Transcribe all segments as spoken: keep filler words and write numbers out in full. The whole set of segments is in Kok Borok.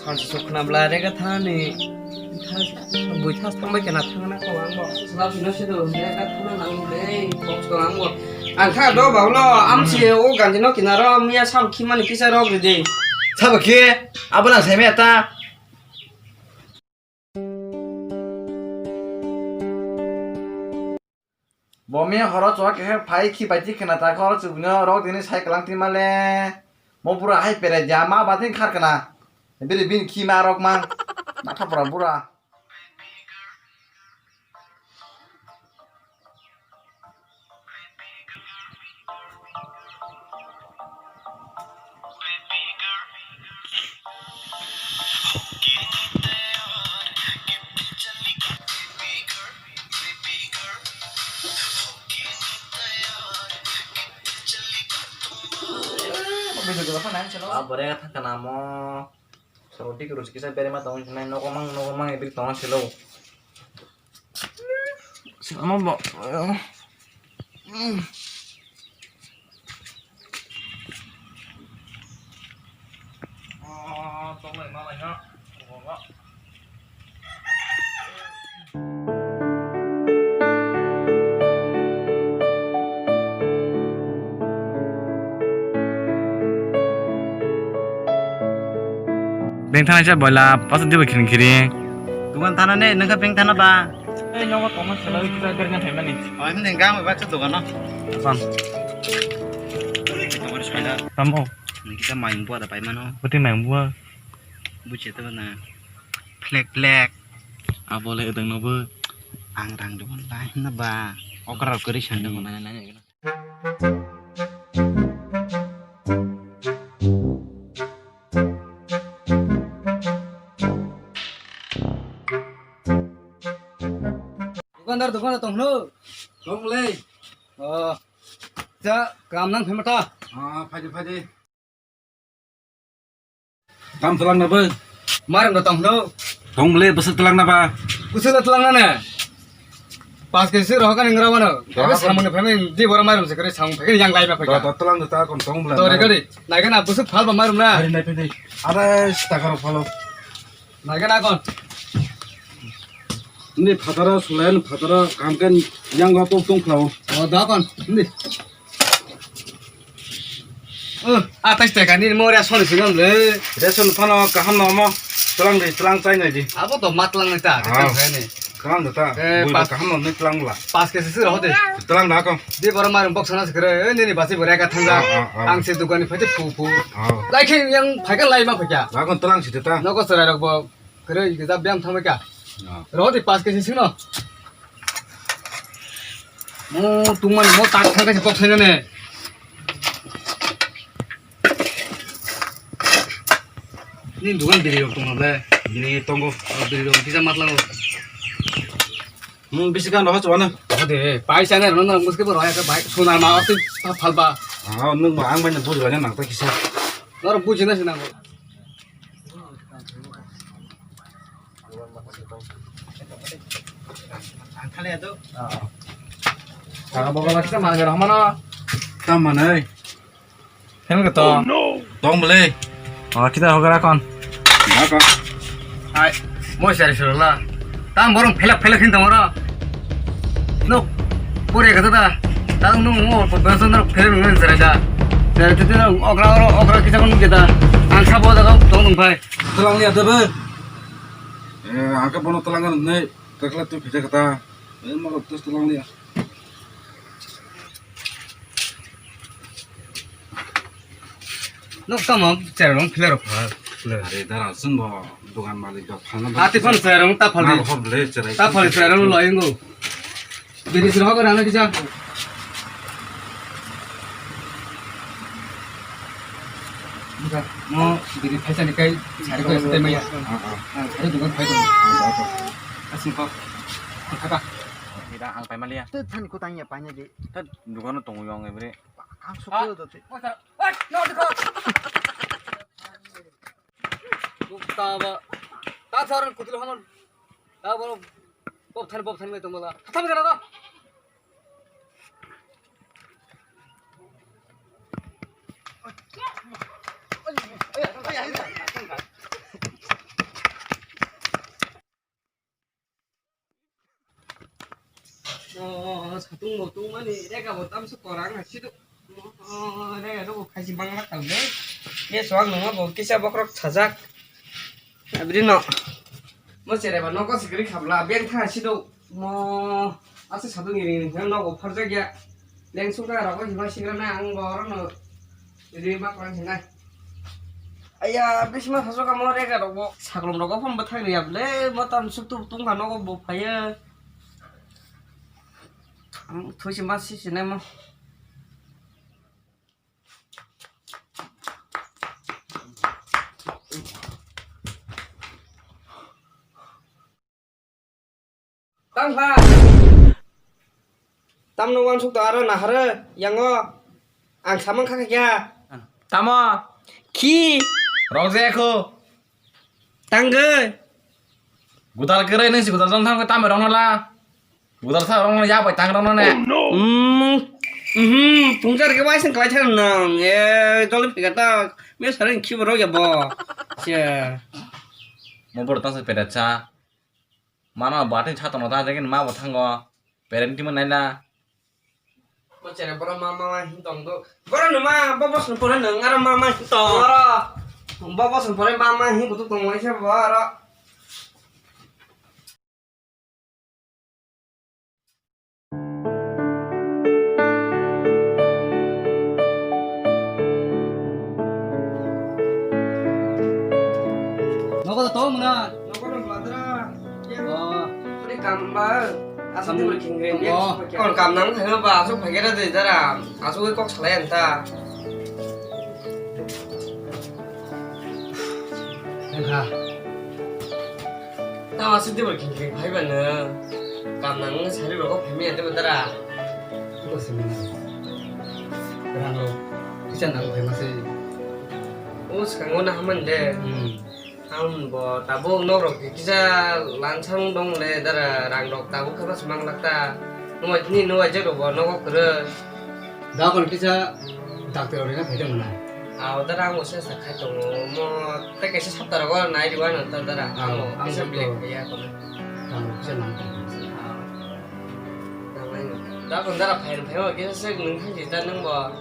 Ang sukna bla rega thani. Bui thas thangbai kena thangna ko ang bo. Sila sila sido rega thangna nang dei. Box ko ang bo. Ang kha do baulo amsi o ganti no kinaro miya sab khimani kisa rok ridi. Sabo khe abo nang sai maya ta. Bo miya horo chwk khe phai khi bai ti khna ta khoro chwk no rok dini sai kwlang ti male. Mo bura hai pere dia ma ba tin khar kana. Biri bin khi ma rok ma. Ma kha bura bura. Ah, bore thang kana mo. Soro dik rus kisa berema tong nai nogo mang nogo mang ebri tong selo. Samo bo. Oh, tong lai ma lai ha. Beng thana cha boila, pasal dibo khiring khiring. Dukan thana ne, nengka beng thana ba. Ei, nogo tongma sela, kita bergan hai mani. Oh, ini nengka, apa sih dukan no? Apa? Tamo. Ini kita main buat apa mano? Putih main buat. Bucet apa na? Plek plek. Abo le edeng no bo. Ang rang dukhan lai na ba. Okra kori sanda ko nai nai. Dukandar, dukandar tong hlo. Tong le. Oh. Ja, kam nang phai mata. Ah, phai de, phai de. Tam twlang na bo? Marang da tong hlo. Tong bole, bwswk twlang na ba? Bwswk na twlang na ne? Pas kesi rohok kan ingra wano. Rohok. Samung ne phai di bora marang se kare samung phai yang lai ma phai. Da, da, twlang da ta kon tong bole. To re kari. Nai kana bwswk phal ba marang na. Hari nai phai di. Ada sita karo phalo. Nai kana kon. Ni phataro sulayan phataro kam kan yang go tong tong khlao. O da kon. Ni. Uh, atais taka ni mo ration singam le. Ration phano kaham no mo. Tlang di, tlang chai nai di. Abo to matlang nai ta, ah, tlang khai ni. Kaham da ta. Eh, bui pa kaham no ni tlang la. Pas kesi sir hode. Tlang da ko. Di boro mar box na sikre, eh, ni ni basi bore ka thanga. Ah, ah, ah. Ang se dukan ni phate phu phu. Ah. Lai khe yang phai ka lai ma phai ka. Da ko tlang si ta. Nogo serai rok bo. Kwrwi gwnja biyang thangbai ka. Ah. Rohor di pas kesi singno. Mo tungmani mo tak thang kaisa kok sainane. Ni dugan biri rok tongna ble. Biri tongo. Oh, biri rok kisa matlango. Mo bisi kan rohor chubana. Rohor de, paisa ne rohor muske bo rohor ka bai. Suna ma otu phalba. Ah, nung ba ang bai na bujibani nang ta kisa. Nor bujina sinango. Ang thale ato. Kaka bogo baksa mangai rok mano. Tam manai. Hem ke to. Tong bole. Oh, kita hogra kon. Ba kon. Hai, mo sari surla. Tam borong phelak phelak hin tong ro. No, pore kata da. Tang nung mo, pagbasan da, phere nung nang sarai da. Sarai tu tu okra, okra, okra kita kon kita. Ang sabo da kau tong nung phai. Tlang liya da ben. Eh, angka bono tlang kan ne, takla tu phita kata. Eh, mo tu tlang liya. Nok tamo cherong philero phal. Are dara sung bo dogan malik da phal na. Ati phal cherong ta phal. Na hor le cherai. Ta phal cherong lo ingo. Bini sir hogo rana kisa. Mo bini phaisa ni kai sari ko este maya. Ah, ah. Ah, sari dogan phai ko. Ah, ah. Asing ko. Kata. Ida ang pai malia. Tu than ko tanya panya di. Ta dogan tongo yong ebre. Ang sukro dote. Taba. Ta saran kutul hamon. Ta bono. Bob than, bob than mai tongmala. Khatam jara da. Tungbo tungmani rega bo tamsuk kwrwng ha sido. Oh, rega rok bo khaisi bangma tang de. Ye suang nungma bo kisa bokrok sajak. Abri no. Mo chere ba nogo sikri khabla beng tha sido. Mo asa sadung iri ni nogo pharjak ya. Leng suka rok bo hiba sigra na ang bo oro no. Ri ma kwrwng hinai. Aya, bisma sasoka mo rega rok bo. Saklom rok bo phone bwthang riya ble. Mo tamsuk tu tungkha nogo bo phaiya. Ang thuisi ma sisi nai mo. Tang kha. Tamno wansuk to aro nahare yango. Ang samang kha kha kya. Tamo. Khi. Rok je khu. Tangge. Gudal kere nung si gudal jong thang tamo rong la. Gudal sa rong ya bai tang rong ne. Hmm. Mhm. Tungjar ke bai sing kalai thang nang. Eh, doli phika ta. Me sarang khi boro ya bo. Che. Mo bor tang se peda cha. Mano batin cha tono ta jagin ma bo thango. Parent team nai na. Mo chere boro ma ma hin tong do. Boro no ma bo bos no pore nang aro ma ma hin tong. Aro bo bos no pore ma ma hin butu tong mai se boro. Nogo to muna. Nogo no bladra. Oh. Puri kam ba. Asam di berking rem ya. Oh. Kon kam nang thang ba asuk phagera de dara. Asuk kok salai anta. Engkha. Tama sudi bo kingkring phai ba no. Kam nang sari rok phai mi ante dara. Bo se mena. Rang rok kisa nang phai ma se. O skango na haman de. Hmm. Am bo tabuk nok rok kisa lansang dong le dara rang rok tabuk khe ba se mang lak ta. Nwng bai tini nwng bai je rok bo nogo kwrwi. Da kon kisa doctor rok rina phai tong mwnai. Aw, dara ang bo se sa khai tongo. Mo tei kaisa sapta rogo nai rw ano ta dara. Aw, ang kisa ang belek to. Kaya kono. Ang kisa nang tong. Aw. Nang nai no. Da kon dara phai phai o kisa se nung thang si ta nung bo.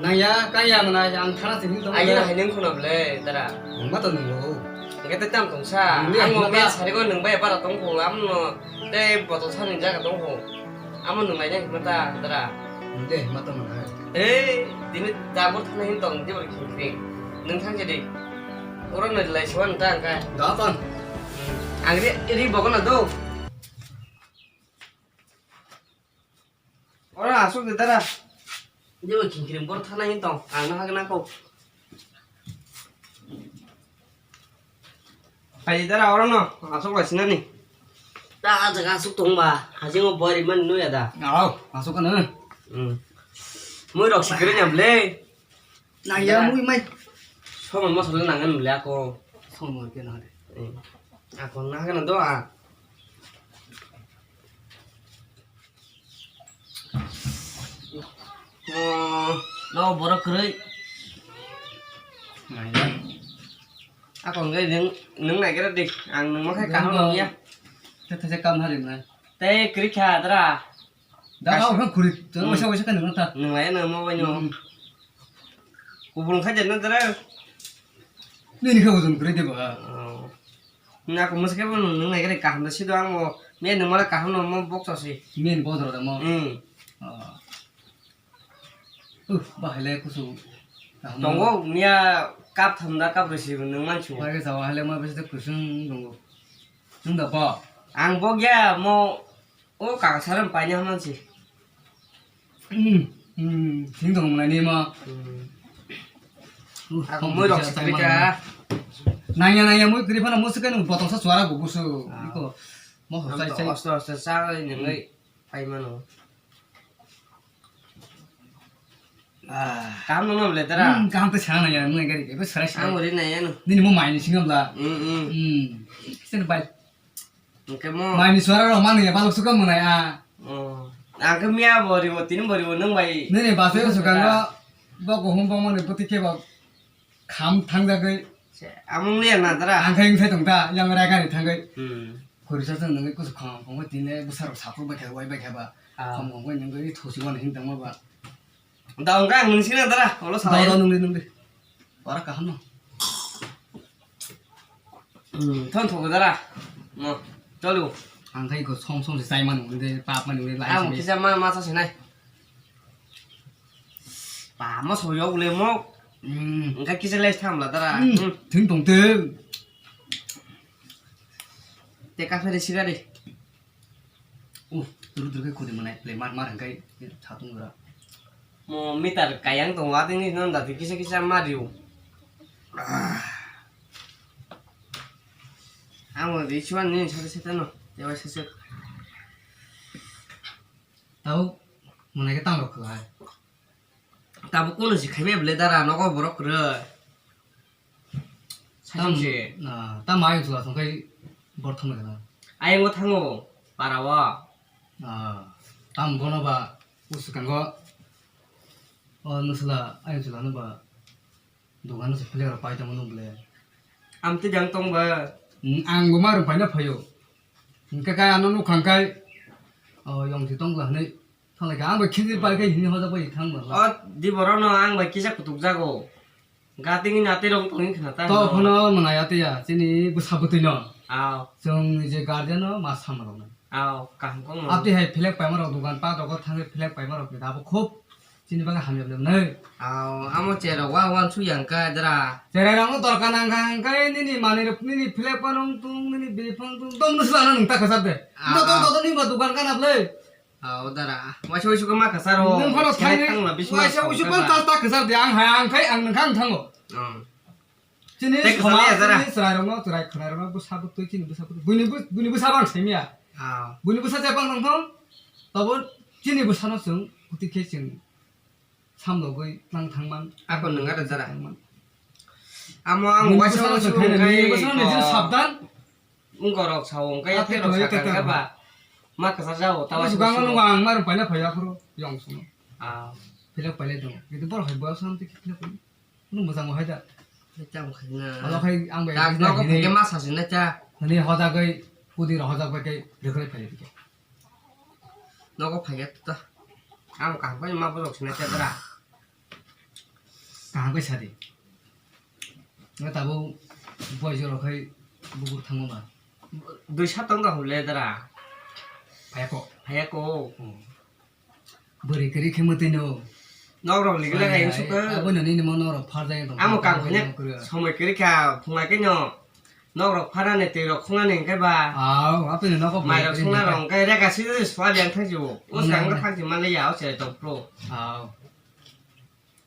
Nang ya, kaya mwnai ang thana sini tong. Ayo hai nung khuna ble dara. Nang ma to nung bo. Nge te tam tong sa. Nung ya, ang mo nung me ba. Sari ko nung bai bara tong ko am no. Tei botol sani jaga tong ho. Amo nung naina hima ta dara. Nung de hima tong na. Ei, tini tabur thana hin tong jebor khingkring. Nung thang jadi. Oro nai lai siwan ta angka. Da pan. Ang ri ri bogo na do. Oro asuk de dara. Jebor khingkring bor thana hin tong. Ang na hagna ko. Hai dara oro no asuk lai sinani. Ta a jaga asuk tong ba, hajingo bori man nuya da. Aw, asuk kano. Hmm. Mui rok sikiri nyam le. Nang ya mui mai. Somon mosol nang ngan le ako. Somon ke na de. Hmm. Ako na kana do a. Oh, no, borok kwrwi. Nai, nai. Ako hwnkhe nwng, nwng naigra di. Ang nwng ma khai kaham nang ya. Tei thaisa kam hari nai. Tei kwrwi kha dra. Da, da, hwnkhe kwrwi. Tei waisa, waisa khe nwng ta. Nwng lai nwng ma bai no. Hmm. Kubun khai de na dra. Nini khe ojon kwrwi de ba. Oh. Nako mwsakhe bo nwng naigra kaham da sido ang bo. Miya nwng mala kaham no mo boksa si. Miya ni bodro da mo. Hmm. Oh. Uh, bahai le kusu. Tongo miya kap tham da kap risi nwng mansu. Bahai ke sawa hale ma bese kusung tongo. Nwng da ba. Ang bo gya mo. O kaka saram paina haman si. Hmm, hmm, sing tong mwnai ni ma. Hmm. Uh, ako mui rok sikri ka. Nangya, nangya, mui kwrwi phano musukai nung botol sa suara go busu. Ah. Iko, mo hosai sai. Osto, osto, sa ngai nung ngai pai mano. Ah. Kaham nung le tara. Hmm, kaham te sana nangya, nung gari ke, be sarai sarai. Ang ori nangya no. Nini mo mai ni singam la. Hmm, hmm. Hmm. Sen bai. Hwnkhe mo. Mai ni suara rok mani ya, balok suka mwnai a. Oh. Ang khe miya bo ribo, tini bo ribo, nwng bai. Nini base suka ngo, bo kuhum bo mani bwtwi khe bo kham thangjagwi. Se, amung liya na dara. Ang khe wngthai tong ta, yang rai gari thangwi. Hmm. Khurisa chwng nungwi kusu kham, kham tini bwsa rok saphur bai kha, wai bai kha ba. Ah. Kham kham khe nungwi thosi mani hin tangma ba. Da wngkha ang nung sina dara, olo salai. Da, da, nungdi, nungdi. Bara kaham no. Hmm, thon thok dara. Mo, cholo. Ang khai ko som som se sai mani wngde, pap mani wngde, lai. Ang kisa ma, ma sa sinai. Pa, mo so yo ule mo. Hmm. Ang khai kisa lai tham la dara. Hmm. Hmm. Thing tong te. Te ka phari sigari. Uh, turu turu khe khudi manai play mar mar hwnkhe satung gra. Mo meter kayang tongo, atwngni hwnda kisa kisa mario. Amo di chuan ni sate sate no, tewa sese. Tau manai khe tang rok khlai. Tabo kono si khaibai bwle dara nogo borok kwrwi. Tam, Saisung se. Ah, tam ayung chwla song khai borthom gana. Ayung thango, para o. Ah, tam bono ba uskango. O nusla ayung chwla no ba dogan se philek rok pai tamo nung bwle. Amtwi jang tong ba. Hmm, ang bo ma rung paina phaio. Hingke kai ano nuk khang kai. O yong si tong bwla hwnwi. Thanglai kha, ang bai khichdi pai khe hini hojak bai thang bwla. O, di borok no ang bai kisa kutuk jago. Gating ni atwi rok tongwi khna ta. To phano mwnai atwi ya, chini bwsa bwtwi no. Aw. Chwng ni je guardian no ma sama rok nai. Aw, kaham kong no. Atwi hai philek paima rok dukan pat rok thangwi philek paima rok ni abo khub chini bagwi hamya bwle nai. Aw, amo che rok wa wan su yang ka dra. Cherai rok no dorkar nang kha hwnkhe nini manwi rok nini philek pa nung tung nini befang tung dom nusla nang ta khasar de. Aw, Do do aw. do do ni ba dukan kana bwle. Aw, dara. Waisa waisa khe ma kwcharo. Nwng phano Select thangwi tangma bisi ma waisa thang waisa khe phano ba. Tas ta kwchar di, ang hai, ang khai, ang nwng kha, ang thango. Oh. Chini Tei kwchar somaj, ya, dara. Chini chwrairokno, chwrai khwnairokno, bwsa bwtwi, chini bwsa bwtwi. Buini bw-, buini bwsa bang saimya. Ah. Buini bwsa je bang tong thong, tobo chini bwsano chwng kwtwi khe chwng samlogwi tlang thangman. Ako nwng aro dara. Thangman. Amo ang Buini waisa bwsano waisa chwng khaina, wngkha nini bwsano nini oh. Sabdan. Wngkorok sao, wngkha ya Ate therok khlai sakha, tate wngkha ba. Ma kwchar jao, tawa Busu sung gango sung. Nungo ang marung paina phaiya phuru, yong sung. Ah. Philek pailai tongo. Kintu borok hai boyos wngtwi philek pailai. Kunu mwchang bo hai da. Hai tamo khaina. Alo khai ang bai Tak business nogo hini. Phai khe ma sasina cha. Hini hojagwi, kudi rok hojak bai kai, rwkhlai phailai bikhe. Nogo phai khe ta. Ang kaham khai ma borok sina cha dra. Kaham khe sadi. Nga tabuk boy jora khai bukur thango ba. Dui sat tong da hule dara. Phaya ko. Phaya ko. Hmm. Bwrwi kwrwi khe mwtwi no. Nok rok ligla Phaya gai hai, sukha. Abo no nini mo nok rok phar jai tong. Amo kam khanya Nok kwrwi. Somoi kwrwi kha phungai khe no. Nok rok pharani twi rok khungnani hwnkhe ba. Aw, ato ni nogo Mai rok bwrwi sungna kwrwi rok hwnkhe rega sidi swa liang thang jibo. O Hmm. Swkang thang jima le ya o se tong pro. Aw.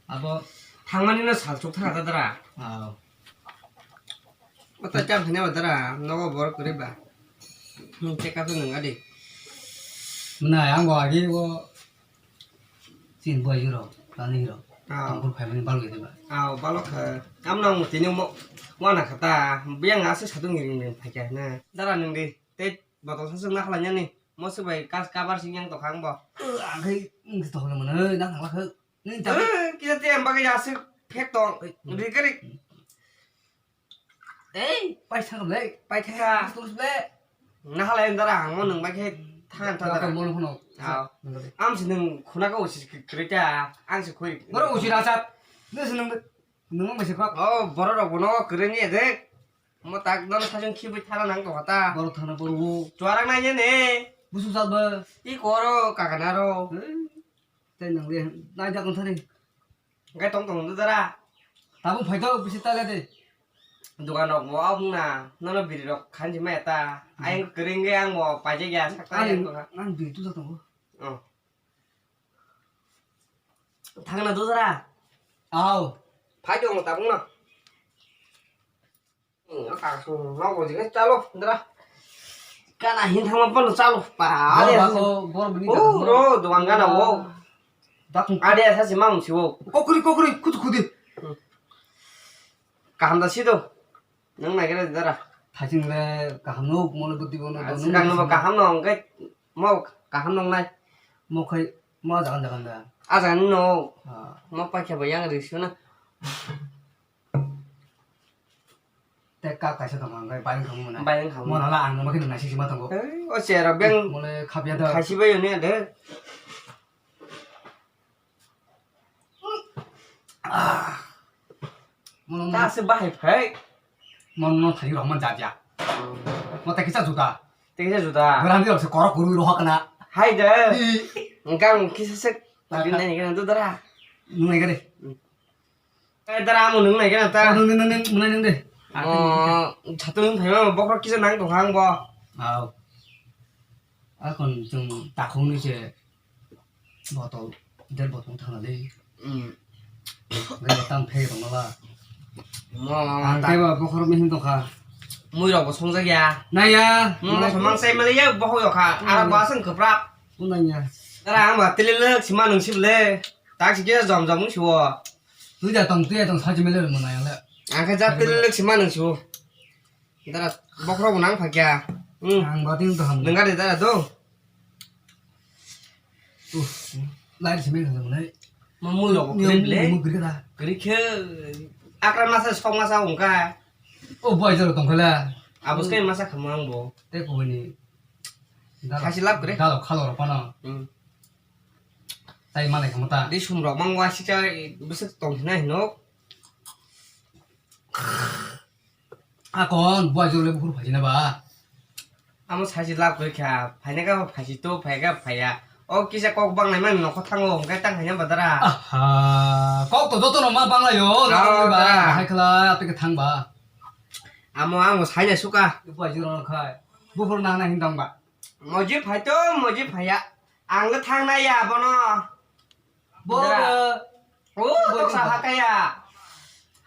Abo Thangmani no sal chuk thang ta dara. Aw. O ta cham thani ba dara, nogo bor kwrwi ba. Hmm, check up nang adi. Mwnai ang bo agi bo chin bo agi ro, tani ro. Aw. Tongkol phaimani bal gede ba. Aw, balok kha. Am nang tini mo, mo na khata. Biyang ase sadung ring ring phaikya na. Dara nung di. Tei botol sa sung na khalanya ni. Mo se bai kas kabar sing yang to khang bo. Agai, ngi to na mana, na khala kha. Nini ta. Eh, kisa te ang bagwi aswk phek tong. Oi. Ri kari. Ei, pai thang le, pai thang. Ka. Tus le. Na hala endara ang mo nang bai khe than than Ka dara. Mo no. Aw. Nang le. Am si nang khuna ka usi kri ta, ang si khoi. Boro usi rasa. Ne si nang, nang mo bai se pak. Oh, boro rok bono kre ni de. Mo tak don sajung khibi thana nang to kata. Boro thana boro. Chuarang nai ne. Busu sal ba. I koro kakana ro. Eh. Tei nang le nai jak thani. Hwnkhe tong tong dara. Tabuk phai to bisi ta de. Dogan rok bo abung na, nono biri rok khanji ma eta. Hmm. Ayang kering ge ang bo paje ge sak ta Ani, yang to ha. Ang biri tu tongo. Oh. Thangna do dara. Aw. Phai tong tabuk na. Hmm, kasu, nogo jigin chalo, dara. Kana hin thangma pano chalo, pa, Bor ade ba ase. Ko, bor bini Oh, kata. Ro, dogan gana wo. Dakung. Ade asa si mang si wo. Kokri, kokri, kutu, kutu. Hmm. Kaham da si do. Nang nai kere dara. Thajing le kaham no, mo le budi bono, Ah, dono sikang no mo kaham no, angkai mo kaham nang nai. Mo khai, mo jagan jagan da. Ah, jagan no. Ah. Mo paikha bayang ri suna. Tei kap kaisa tongo, ang bai bayang thangmani. Bayang thangmani. Mona la ang nangma khe nang naising sima tongo. Ei, o chair rok beng. Mole khapya da. Khaisi bai oni de. Ah. Mona ta se bahai phai. Mon no thani rok man jat ya. Hmm. Mo ta kisa juta. Tei kisa juta. Berang di rok se korok kurui rohak kana. Hai de. Hi. Engkang kisa se. Ta ta. Nai kana tu dara. Nai kana. Hmm. Eh, dara, amo nung nai kena ta. Oh, nung, nung, nung, nung, nung de. Oh, satung nung phaima bokhorok kisa nang tongkha ang bo. Au. Akon chwng takhuk ni se botol, der botol thangna de. Hmm. Gai tam phai tongma ba. Mo ang ta- tei ba bokhorok mihim tongkha. Mui rok bo songjak ya. Nai ya. Mo mo somang sai mali ya bokhok yokha. Ara ba seng keprak. Unai ya. Dara, ang ba tele lek sima nung sibole. Tak si kisa jom jom nung siwo. Twi da tong, twi da tong, sachi mele rwmani ang le. Ang khe jat twi lek sima nung su. Dara, bokhorok bo nang phakya. Hmm. Ang bati wng tong ham. Nang gari dara do. Uh, lai simi nang nai. Mamui rok kri ble. Mu gri da. Kri khe akra masa sok masa wngkha. O boy jaro tong khala. Abos kai masa khamang bo. Te ko ni. Dara. Sachi lab kre. Dara khalo rok pano. Hmm. Tai malai kamo ta. Di sum rok mang wa si cha bwswk tong hina hino. Akon buai jole bukhur phaisina ba. Amo sachi lab koi kha, phaina ka phaisi to, phai ka phaiya. O kisa kok bang nai man nokho thango, hwnkhe tang khaina ba dara. Aha, kok to joto no ma bang layo, oh, na ba, dara. Hai khala, apike thang ba. Amo ang saina suka. Buai jole khai. Bukhur nang na hin dong ba. Moji phai to, moji phaiya. Ang le thang nai ya bono. Bo, dara. Bo, o, bo toksa toksa. Hakaya.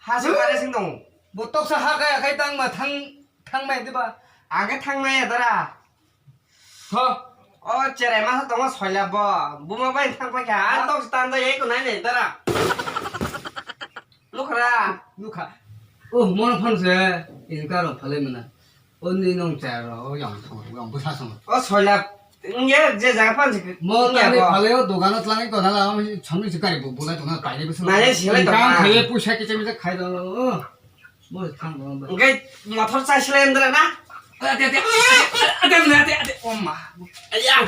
Hasi kare sing dong. Bo toksa hakaya khai tang ma thang, thang mai diba. Ang khe thang nai ya dara. Ho. O cherai masa tongo soila bo. Buma bai thang pai kha. Ang toksa tan da yai ko nai nai dara. Nukha ra. Nukha. O, mono phone se. Ini karo phalai mana. O ni nong chero, o yang thong, yang bwsa thong. O soila, nge je jaga pan se. Mo tani phaleo dogano tlangai to nala, ami chami se kari bo bulai to na paile bwsa. Nai se lai to. Kam khaye puisa kiche misa khai do. Mo thang bo. Nge motor chai se lai ndra na. Ate, ate, ate, ate, ate, ate, ate, o ma. Aya.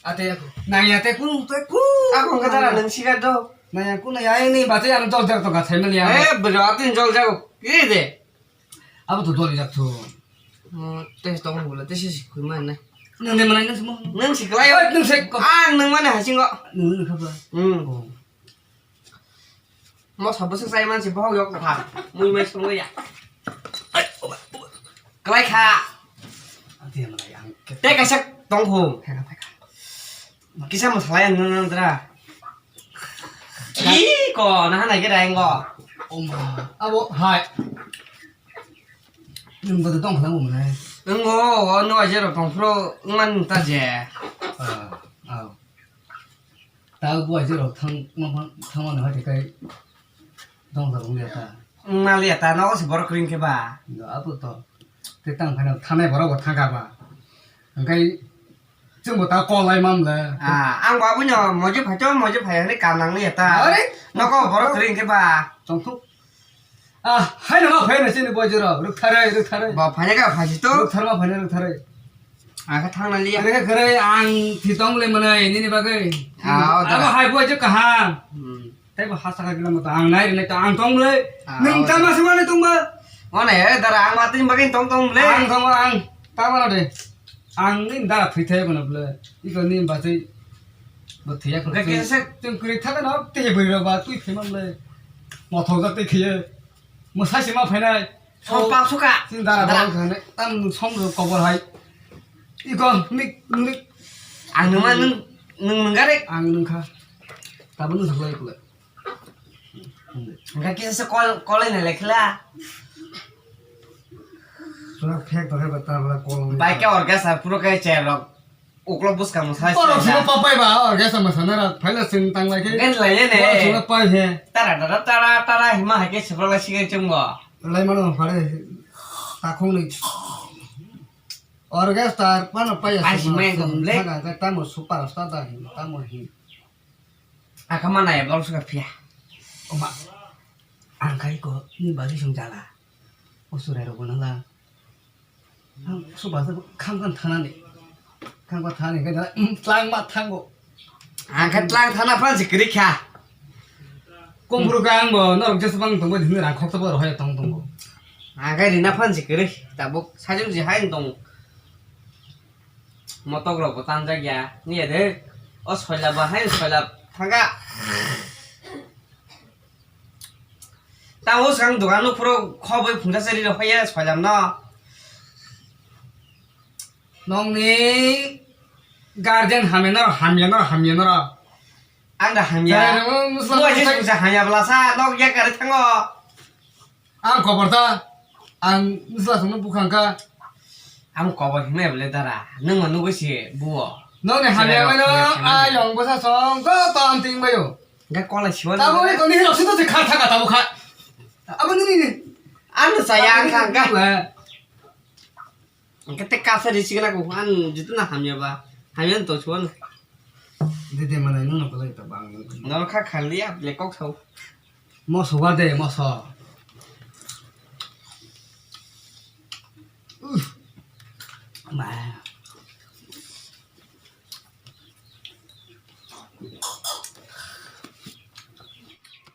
Ate, nai ate kunu, te kunu. Ako nge dara nang sigar do. Nai kunu ya ini bache ano dos jar to ga thai mali ya. Eh, bro, atin jol jago. Ide. Abo to dol jak thu. Oh, tei tong bula, tei se sikhui man na. Nang de manai nang simo. Nang siklai. Oi, nang sik. Ang nang mane hasingo. Nang nang khaba. Hmm. Oh. Mo sabo se sai man si bohok yok kha. Mui mai song ya. Ai, oba, oba. Klai kha. Ati manai ang. Tei kaisa tong khu. Hai kha, hai kha. Kisa mo salai ang nang nang tra. Ih, ko, naha nai khe rai ngo. Oma, abo, hai. Nwng bodo tong khala bo mwnai. Nwng o, o no aje ro tong phro, wngman ta je. Ah, ah. Ta bo aje ro thang, thang ma hai kai. Dong la rung ya ta. Wngma le ta, no se borok ring khe ba. Abo to. Te tang phano thanai borok bo thang kha ba. Hwnkhe chwngbo ta kol lai mam le. Ah, ang bo abono moje phaito, moje phai hwnwi kanang liya ta. Are? Noko borok kwrwi hwnkhe ba. Chongthuk. Ah, haino ma phaino chini boi jora, rwktharwi, rwktharwi. Bo phaina ka phaisi to. Rwktharma phaino rwktharwi. Ang khe thangna liya. Kwrwi, kwrwi, ang thwi tong le mwnai nini bagwi. Ah, o da. Abo hai boi je kaham. Hmm. Tei bo ha saka gila mata ang nai rwnai ta ang tong le. Ah, nwng o tama da. Sima le tong ba. O nai, eh, dara ang ma tini bagwi tong tong le. Ang tong ang tama no de. Ang ni da thwi thai bono ble. Iko ni ba tei bo thwi ya ko. Ga kisa se. Tong kwrwi tha no te bwrwi rok ba twi thai man le. Mo thok jak tei khiye. Mo sai se ma phainai. Som pap suka. Sin dara dara. Dara thane tam som ro kobor hai. Iko nik nik. Ang nung ma nung nung nung gare. Ang nung kha. Tabuk nung thok lai kule. Enggak kisa se kol kol ini lek la. Sura phek to hai ba tabla kol. Bai ke orga sa puro ke cherok. Uklo buskang mo sai. Borok sino papai ba, orkestra mosanai rok phaila chwng tang lai khe. Gen lai ne. Borok sino pai he. Tara tara tara tara hima hai khe sibra lai sigai chwng bo. Lai mano phare. Takhung ni. Orkestra pano pai. Ai si mai gom le. Tamo superstar da hin, tamo hin. Aka mana ya borok suka phiya. Oma. Ang kai ko ni bari sung jala. Usurai rok bo nala. Ang suba se khang khang thanani. Khang khang thanani khe tlang ma thango. Ang khe tlang thana phan se kwrwi kha. Komphuru khe ang bo norok jesa bang tongo, dini rang khoksa bo rohai tong tongo. Ang khe rina phan se kwrwi tabuk sajwk je hai tong. Motok rok bo tanjak ya. Ni de. O soila ba hai soila thanga. Tamo swkang dogan no phuro khobwi phungsa chari rok phaiya soilam no. Nongni guardian hamya no, hamya no, hamya no. Ang da hamya. Chwrai rok no swkang Bo je phungsa hamya bla sa nok ya kare thango. Ang kobor ta, ang swkang no bukhang ka. Ang kobor himai bole dara, nung ma nugwi si buo. Nongni hamya bai no, ayong bwsa song, ko tam ting bayo. Ga kola siwa. Tamo ni koni rok sito se kha thaka tamo kha. Abo nini ni. Ano saya ang kha ga. Ang kete kasa ri sigla ko an jitu na hamya ba. Hamya to chuan. Dede mana nung na pala ita bang. Nor kha khali a le kok thau. Moso wa de moso. Uff. Ma.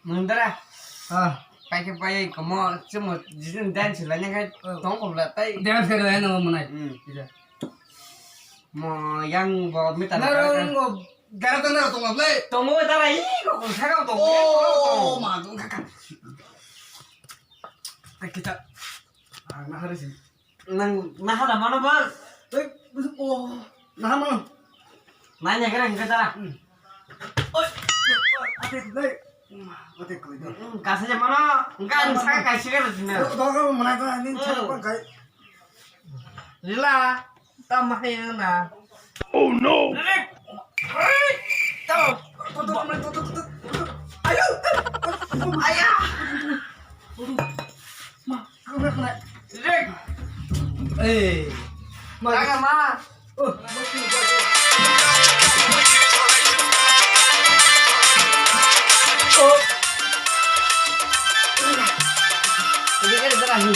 Mandara. Ah. Paikhe pai komo chumo jijin dance la nang khai tong ko la tai. Dance kare no manai. Hmm. Mo yang bo mita. Naro ngo gara to naro tong le. Tongo dara i ko ko saka tongo. Oh, ma dong kaka. Kita. Ah, na hari sih. Nang naha da mano ba? Eh, oh, naha mano. Nanya kena hingga tara. Hmm. Oi, ate dai. Ate koi do. Hmm, kasa je mano. Enggak, enggak, kasih kan sini. Do do mana ta ni cara pakai. Lila, tamah ya na. Oh no. Rik. Rik. Tau. Tuh, tuh, tuh, tuh, tuh, tuh. Ayo. Ayah. Aduh. Ma, kena, kena. Rik. Eh. Ma. Kagak, Ma. Oh. Oh. Ini kan terakhir.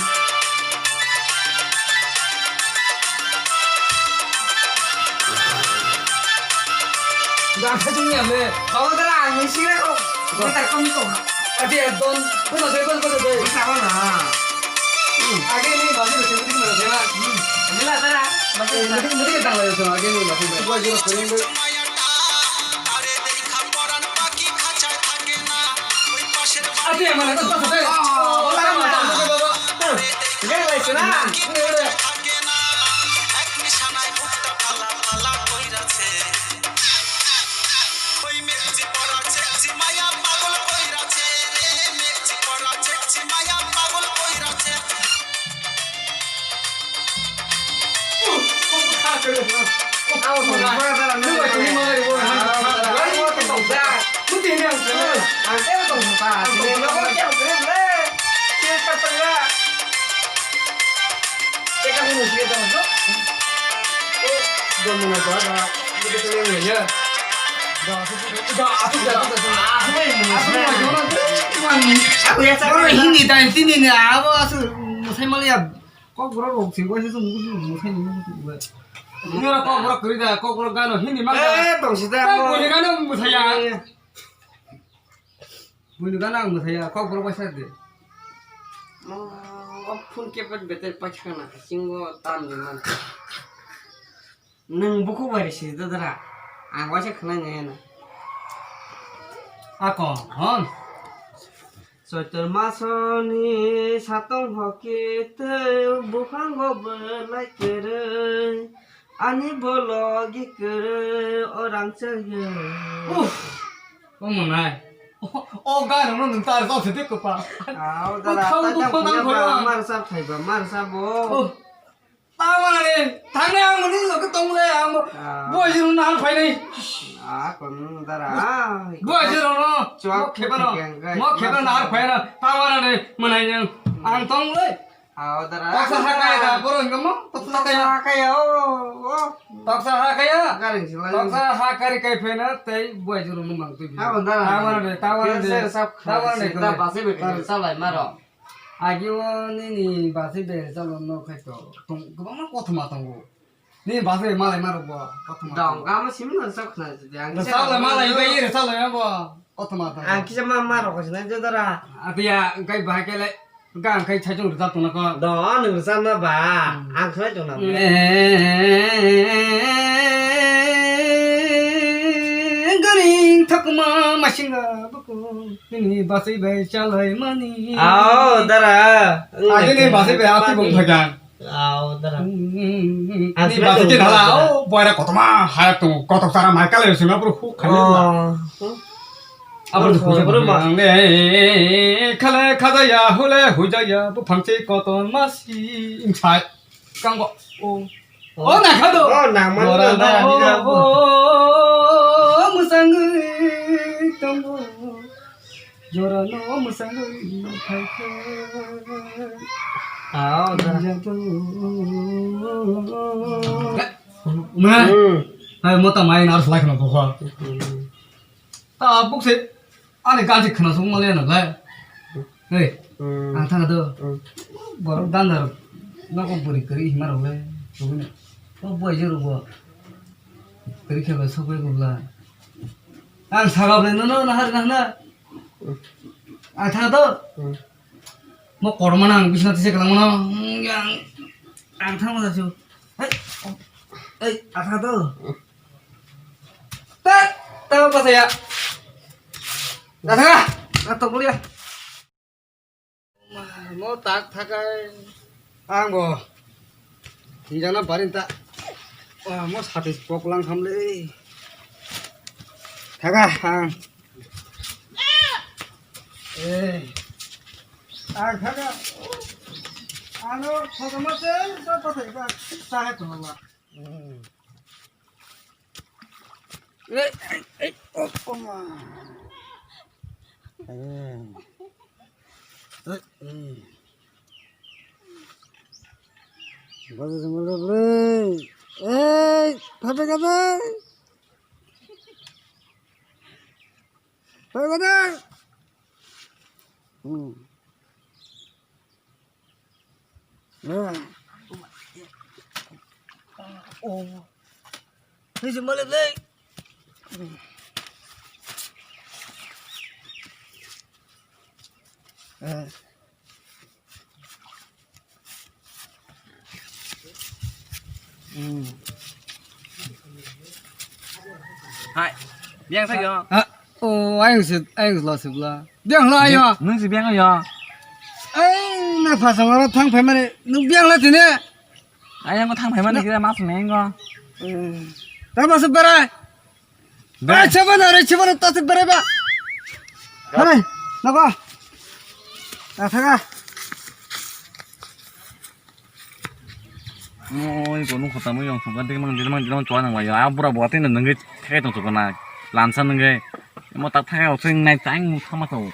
Gak ada dunia, Le. Kamu terang, isi lah kau. Ini tak kau itu. Ati ekdom, kono de, kono, kono de. Bisa mana? Age ni basi basi mudik mana de na? Bila tara. Eh, mudik, mudik tang layo sama age ni basi. Gua jero kering be. Ati mana tu tu tu. Oh, tara mana. Gak lagi sana. Ini udah. Oro hindi dan tini ni abo asu musai maliya kok bro rok si wai su mugu mugu sai ni mugu tu wai. Ni oro kok bro kuri da kok bro gano hindi ma. Eh, tong si da. Kok bro gano musaya. Buino gana ang mwsaya, kok borok bai sa de. O phone kebet beter paithakna, singo tam ni man. Nwng bukhuk bai risi da dara. Ang waisa khwnai nai na. Ako, hon. Choitor masoni satong hoki tei buphango belai kwrwi. Ani bolo gikwrwi orang chaya. Uff. O mwnai. O, o gana no nwng tar jok se de kwpa. Au, dara, thang ta dukho nang khoya. Mar sab thaiba, mar sab bo. O. Tamo nani, thangnai ang mani loke tong le ang bo. Ah. Bo jiro na phainai. Ah, kon dara. Bo jiro no. Mo kheba no. Mo kheba na phaina. Tamo nani, mwnai nang. Ang tong le. Aw, dara. Toksa ha kaya da, borok hingke mo? Toksa ha kaya. Toksa ha kaya, o, o. Toksa ha kaya. Garing sila. Toksa ha kari kai phena, tei buai juru nung mang tui. Abo dara. Tawana de, tawana de. Tawana de. Sida basi be kari salai maro. Agio nini basi be chalo no khai to. Tong, kwbangma kothoma tongo. Nini basi be malai maro bo kothoma Dong, tongo. Gama simi no sok na jodi ang Rwchap lai malai bai rwchap lai bo kothoma tongo. Ang kisa ma maro ko sinai jodara. Adia kai bahai kele. Ga ang khai chaichung rwchap tongna kho. Do, nwng rwchapna ba, Hmm. Ang khlai tongna. Garing thakma masinga buku, nini basai bai chalai mani. Ao, dara. Agini basai bai ati bung phaikha. Ao, dara. Hmm, hmm, hmm. Ang khlai tongna. Nini basai ke dhala, o, boira kotoma, hai tu, kotok sara mai kale sima bro, hu khani. Oh. Aboni Aboni hujak hujak ma. Ang le khale khajaya hule hujaya buphang se koton masi insai kangbo o. O. O nakhado. O nangmani Jora no no, o, o, o, mwsangwi tongo. Jora no mwsangwi phaikha. Ah, o da. Jato. Ma. Hmm. Hai mota mai nar slai khna bokho. Hmm. Ta bukse ani ganti khna sung male na le. Hey, Hmm. Ang thang do. Hmm. Borok dandar nokon puri kari hima rok le. Sugune. O boi je rubo. Kari khe ba sokoi gubla. Ang sagap le no no nahar nahna. Ang thang do. Hmm. Mo korma nang bisna tise kalang mano. Ang, ang thang ma su. Hey. Hey, ang thang do. Tat, tat, pasaya. Datha, datha, kuliah. Mo tak thakai. Ang bo. Hinjana barin ta. Wah, mo satis pok lang khamle. Thaga, ang. Eh. Ang thaga. Ano, photo mo te, ta pasai ba. Sahe to ba. Hmm. Ei, ei, ei, oh, oh, ma. Eh. Eh, eh. Baru sama dulu. Eh, pakai kata. Pakai kata. Hmm. Oh. Ni jumpa le le. Eh. Hmm. Hai, biang sa yo. Ha, oh, ayang se, ayang lo se bla. Biang lo ayo. Nung si biang yo. Ai, na phasang oro thang phai mani, nung biang lo tini. Ayang ko thang phai mani kira mas mengo. Eh, ta mas berai. Berai. Ai, chaba na re, chaba na, ta se berai ba. Hai, na ba. Ta thaga. Oi, ko nung khota mo yong sung ka dik mang, dik mang, dik mang, chwa nang lai. A bura bua tin nang ge, khe tong chukuna. Lansa nang ge. Mo ta thaga, o sing nai tang, thama to.